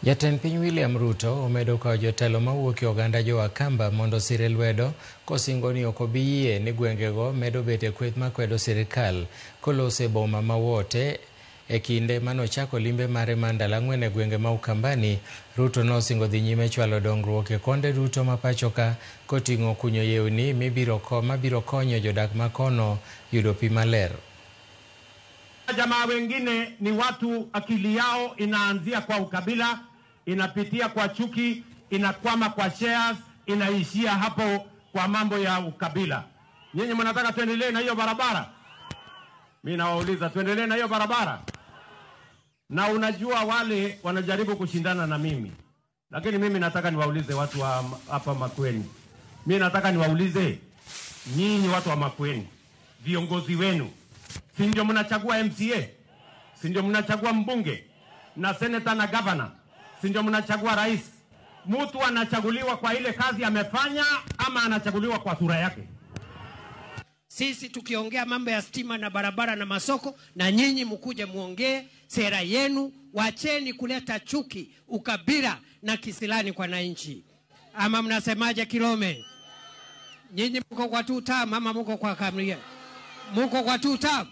Jatend piny William Ruto omedo kawo jotelo mawuok e oganda jo Akamba mondo osire lwedo kosingo ni ok obi yie ni gwengego medo bet e kweth makwedo sirikal koloso e boma ma Wote. E kinde manochako limbe mare mar ndalo ang'wen e gwenge ma Ukambani, Ruto nosingo dhi nyime chwalo dongruok e konde duto ma pachoka koting'o kunyo yewni mabiro konyo jodak ma kono yudo pi maler. Jamaa wengine ni watu akili yao inaanzia kwa ukabila, inapitia kwa chuki, inakwama kwa shares, inaishia hapo kwa mambo ya ukabila. Nyinyi mnataka tuendelee na hiyo barabara? Mimi nawauliza, tuendelee na hiyo barabara? Na unajua wale wanajaribu kushindana na mimi, lakini mimi nataka niwaulize watu wa hapa Makueni. Mimi nataka niwaulize nyinyi watu wa Makueni, viongozi wenu, si ndio mnachagua MCA? Si ndio mnachagua mbunge na senator na governor? Si ndio mnachagua rais? Mtu anachaguliwa kwa ile kazi amefanya ama anachaguliwa kwa sura yake? Sisi tukiongea mambo ya stima na barabara na masoko, na nyinyi mkuje muongee sera yenu. Wacheni kuleta chuki, ukabila na kisilani kwa wananchi. Ama mnasemaje Kilome? Nyinyi mko kwa two term ama mko kwa kamria? Mko kwa two term?